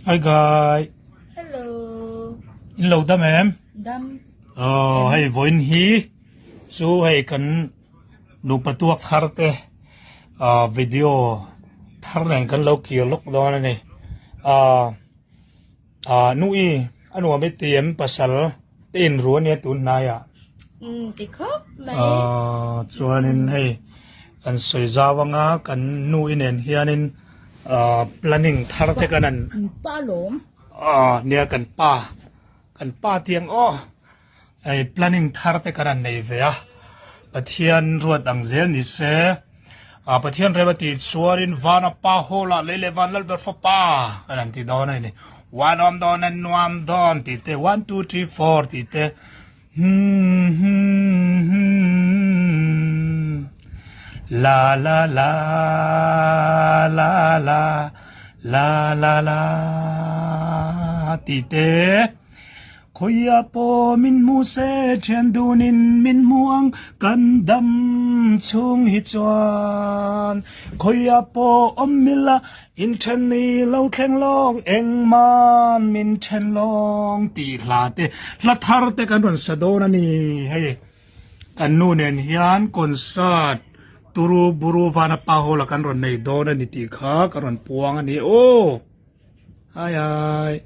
Hi guy. Hello. In lo dam em? Dam. Oh, hei voin hi chu hei kan nupa tuak thar te ah video thar nen kan lo kir lawk dawn a ni. Ah ah nui a nuam i ti em pasal te in ru a nia tun hnaiah. Um ti khawp mai. Ah chuanin hei kan sawi zau anga kan nui nen hianin ah planning thar te kan an. Pa lawm. Ah nia kan pa kan pa tiang aw. Hei planning thar te kan han nei ve a, Pathian ruat ang zel ni se, ah Pathian rem a tih chuanin vana pa hall ah lei leh van lal ber fapa kan han ti dawn a ni. One awm dawn a nuam dawn tih te, one two three four tih te, hmm hmm hmm la la la la la la la la tih te. Khawia pawh min hmu se thian dunin min hmu ang kan dam chhung hi chuan Khawia pawh awm mila inthen ni lo thleng lawng engman min then lawng tih hla te hla thar te kan rawn sa dawn a ni hei kan nu nen hian concert turu buru vana pa hall ah kan rawn nei dawn a ni tih kha ka rawn puang a ni aw hai hai.